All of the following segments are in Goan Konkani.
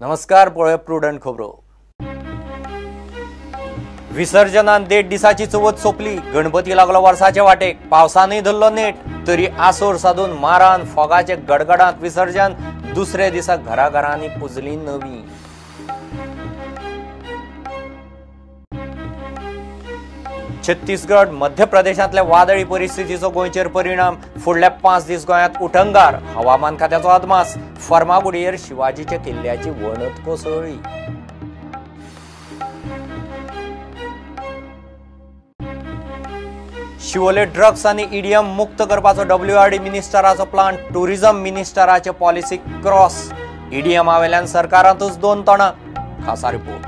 नमस्कार, पळोवया प्रुडंट खबरो. विसर्जनान देड दिसाची चवथ सोंपली. गणपती लागलो वर्साचे वाटेक. पावसानय धरलो नेट, तरी आसोर साधून मारान फोगाचे गडगडांत विसर्जन. दुसऱ्या दिसा घराघरांनी पुजली नवी. छत्तीसगड मध्य प्रदेशांतल्या वादळी परिस्थितीचो गोंयचेर परिणाम. फुडल्या 5 दीस गोंयांत उटंगार. हवामान खात्याचो अदमास. फर्मागुडयेर शिवाजीच्या किल्ल्याची वणत कोसळ्ळी. शिवोले ड्रग्स आनी ईडीएम मुक्त करपाचो डब्ल्यूआरडी मिनिस्टराचो प्लान. टुरिझम मिनिस्टराचे पॉलिसी क्रॉस. ईडीएमा वेल्यान सरकारांतूच दोन तोंडां. खासा रिपोर्ट.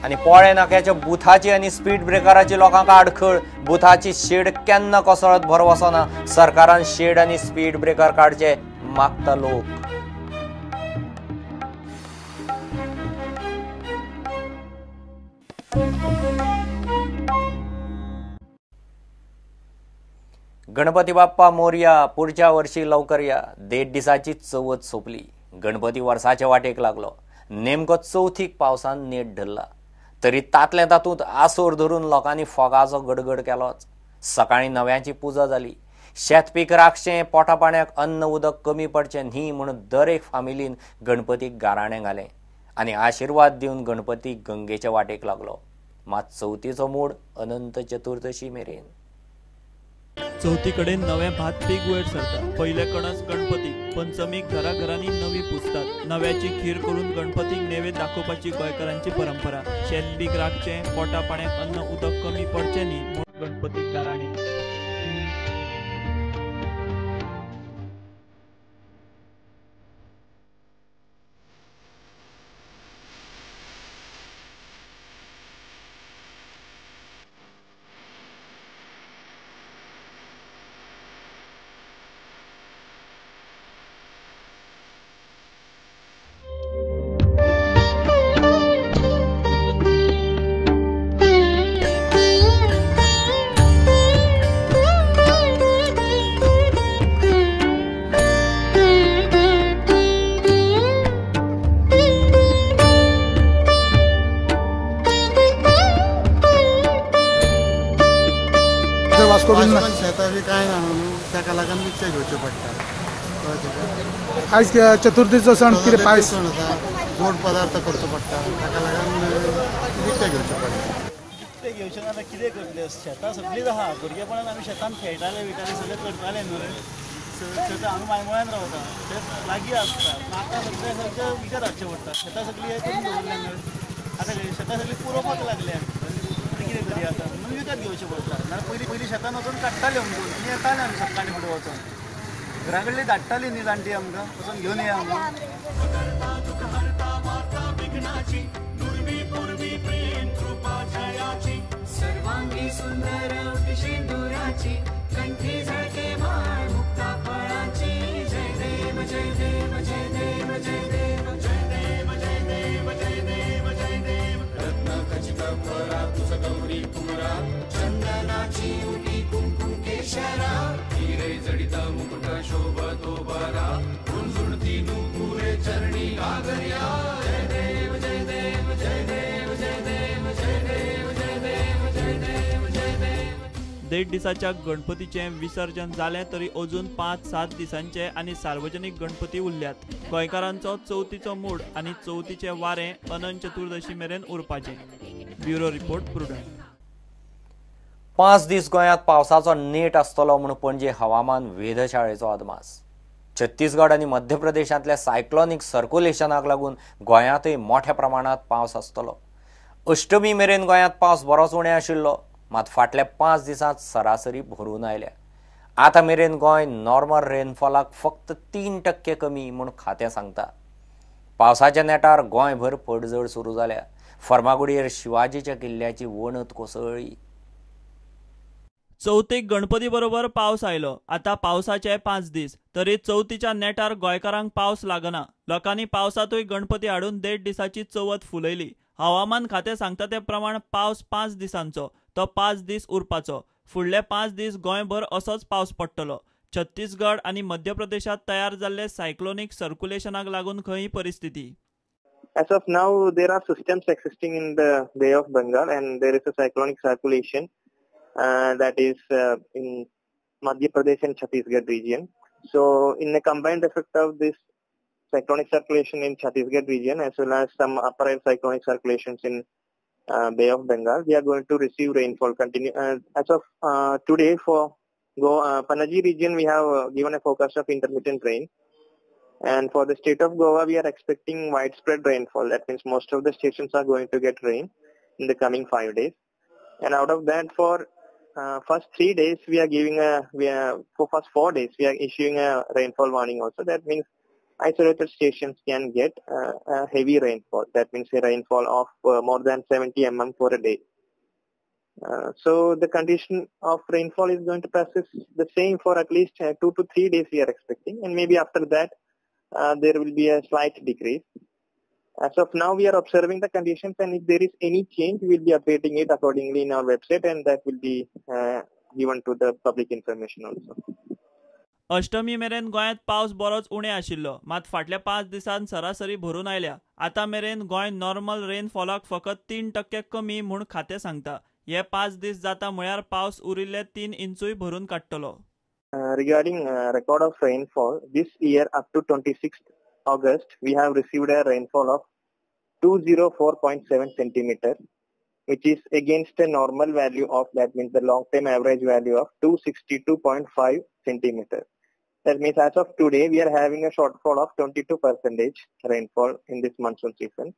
आनी पोळे नाक्याच्या बुथाची आनी स्पीड ब्रेकराची लोकांक आडखळ. बुथाची शेड केन्ना कोसळत भरवसो ना. सरकारान शेड आनी स्पीड ब्रेकर काडचे मागता लोक. गणपती बाप्पा मोरया, पुढच्या वर्षी लवकर या. देड दिसाची चवथ सोंपली. गणपती वर्साचे वाटेक लागलो. नेमको चवथीक पावसान नेट धरला, तरी तातले तातूंत आसोर धरून लोकांनी फोगाचो गडगड केलोच. सकाळी नव्याची पुजा जाली. शेतपीक राखचें, पोटा पाण्याक अन्न उदक कमी पडचें न्ही म्हूण दर एक फामिलीन गणपतीक गाराणें घालें आनी आशिर्वाद दिवन गणपती गंगेच्या वाटेक लागलो. मात चवथीचो मूड अनंत चतुर्दशी मेरेन. चवथी कडेन नवें भात पीक वयर सरता. पयले कणस गणपती, पंचमीक घराघरांनी नवी पुजतात. नव्याची खीर करून गणपतीक नैवेद्य दाखोवपाची गोंयकारांची परंपरा. शेत पीक राखचें, पोटा पाण्याक अन्न उदक कमी पडचें न्ही म्हूण गणपतीक गाराणें. शेतां बी कांय ना न्हू, ताका लागून विकतें घेवचें पडटा. आयज चतुर्थीचो सण कितें पायस सण आसा, गोड पदार्थ करचो पडटा, ताका लागून विकतें घेवचें पडटा. विकतें घेवचें ना जाल्यार कितें करतलें? शेतां सगळींच आहा. भुरगेपणान आमी शेतान खेळटाले विटाले, सगळें करताले न्हू रे. शेतां आमी मायमोळ्यान रावता, शेत लागीं आसता. आतां सगळें सगळें विकत हाडचें पडटा. शेतां सगळीं हें करून दवरल्या न्हू, आतां शेतां सगळीं पुरोवपाक लागल्या. कितें करी आतां म्हणून विकत घेवचें पडटा. नाजाल्यार पयलीं पयलीं शेतान वचून काडटाले अमकून आनी येताले आमी सकाळीं फुडें वचून घरा कडली धाडटाली न्ही जाणटी आमकां, वचून घेवन येया म्हणून. देड दिसाच्या गणपतीचें विसर्जन जालें तरी अजून 5-7 दिसांचे आनी सार्वजनीक गणपती उरल्यात. गोंयकारांचो चवथीचो मूड आनी चवथीचें वारें अनंत चतुर्दशी मेरेन उरपाचें. Bureau report, Prudent. 5 दीस गोंयांत पावसाचो नेट आसतलो म्हूण पणजे हवामान वेधशाळेचो अदमास. छत्तीसगड आनी मध्य प्रदेशांतल्या सायक्लॉनीक सर्क्युलेशनाक लागून गोंयांतय मोठ्या प्रमाणांत पावस आसतलो. अष्टमी मेरेन गोंयांत पावस बरोच उणें आशिल्लो, मात फाटल्या 5 दिसांत सरासरी भरून आयल्या. आतां मेरेन गोंय नॉर्मल रेनफॉलाक फक्त 3% कमी म्हूण खातें सांगता. पावसाच्या नेटार गोंयभर पडझड सुरू जाल्या. फर्मागुडयेर शिवाजीच्या किल्ल्याची वणत कोसळ्ळी. चवथीक गणपती बरोबर पावस आयलो. आतां पावसाचे 5 दीस, तरी चवथीच्या नेटार गोंयकारांक पावस लागना. लोकांनी पावसांतूय गणपती हाडून देड दिसाची चवथ फुलयली. हवामान खातें सांगता ते प्रमाण पावस 5 दिसांचो, तो 5 दीस उरपाचो. फुडले 5 दीस गोंयभर असोच पावस पडटलो. छत्तीसगड आनी मध्य प्रदेशात तयार जाल्ले सायक्लोनीक सर्क्युलेशनाक लागून खंय परिस्थिती. As of now, there are systems existing in the Bay of Bengal, and there is a cyclonic circulation that is in Madhya Pradesh and Chhattisgarh region. So, in the combined effect of this cyclonic circulation in Chhattisgarh region as well as some upper air cyclonic circulations in Bay of Bengal, we are going to receive rainfall continue. As of today, for Goa, Panaji region, we have given a forecast of intermittent rain. And for the state of Goa, we are expecting widespread rainfall. That means most of the stations are going to get rain in the coming 5 days. And out of that, for first 3 days, we are giving a, for first 4 days, we are issuing a rainfall warning also. That means isolated stations can get a heavy rainfall. That means a rainfall of more than 70 mm for a day. So the condition of rainfall is going to persist the same for at least 2 to 3 days we are expecting, and maybe after that there will be a slight decrease. As of now, we are observing the conditions, and if there is any change, we will be updating it accordingly in our website, and that will be given to the public information also. Ashtami मेरेन गोंयांत पावस बरोच उणे आशिल्लो, मात फाटल्या 5 दिसांत सरासरी भरून आयल्या. आतां मेरेन गोंय नॉर्मल रेनफॉलाक फकत 3% कमी म्हूण खातें सांगता. हे 5 दीस जाता म्हळ्यार पावस उरिल्ले 3 इंचूय भरून काडटलो. Regarding record of rainfall, this year up to 26th August, we have received a rainfall of 204.7 centimeter, which is against a normal value of, that means the long-term average value of 262.5 centimeter. That means as of today, we are having a shortfall of 22% rainfall in this monsoon season.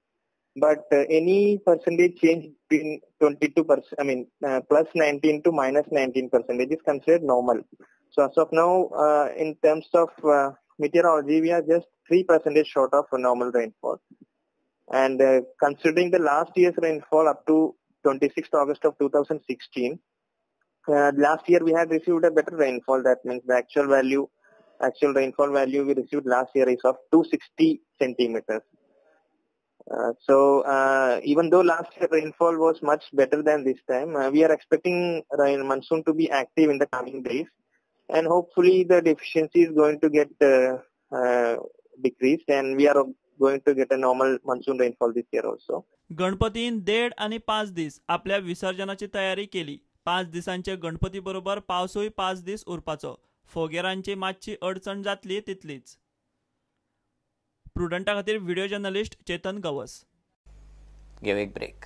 But any percentage change between 22%, I mean plus 19 to minus 19% is considered normal. So as of now, in terms of meteorology, we are just 3% short of normal rainfall. And considering the last year's rainfall up to 26th August of 2016, last year we had received a better rainfall. That means the actual value, actual rainfall value we received last year is of 260 centimeters. So even though last year rainfall was much better than this time, we are expecting rain monsoon to be active in the coming days, and hopefully the deficiency is going to get decreased, and we are going to get a normal monsoon rainfall this year also. गणपतीन 1.5 आणि 5 दीस आपल्या विसर्जनाची तयारी केली. 5 दिसांचे गणपती बरोबर पावसूय 5 दीस उरपाचो. फोगेरांची मातशी अडचण जातली तितलीच. प्रुडंटा खातीर व्हिडिओ जर्नलिस्ट चेतन गवस. घेऊ एक ब्रेक.